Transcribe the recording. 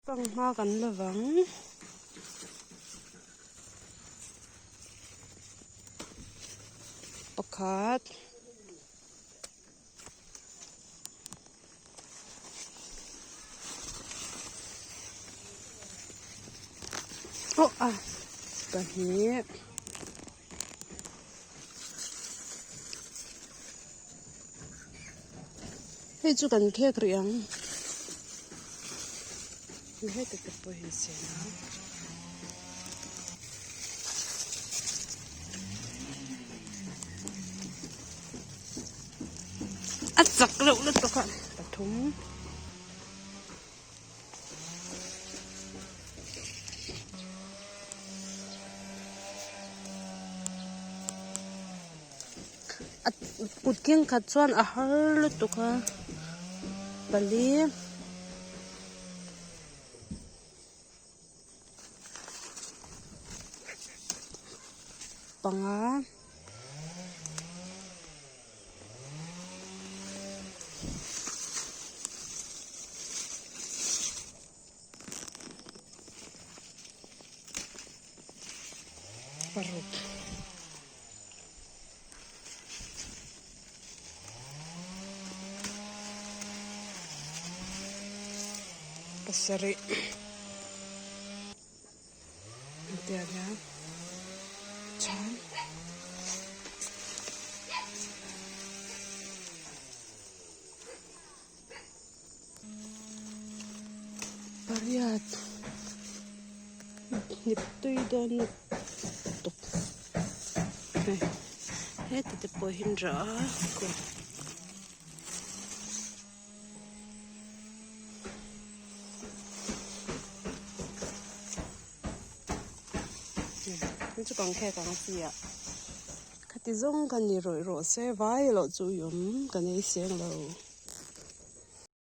Fanghma kan la vang. Pakhat. Aw a pahnih. Hei chu kan khek rih ang. Heta te pawh hi siam a. A chak reuh lutuk a pathum. A kut keng khat chuan a har lutuk a pali. Panga. Paruk. Pasarih. Hetiang hian chuan pariat hnip tui dawn lutuk hei heti te pawh hi an rah a. Chu kan khek ang a chi ah khati zawng ka ni rawih rawh se vai erawh chu i awm ka nei seng lo.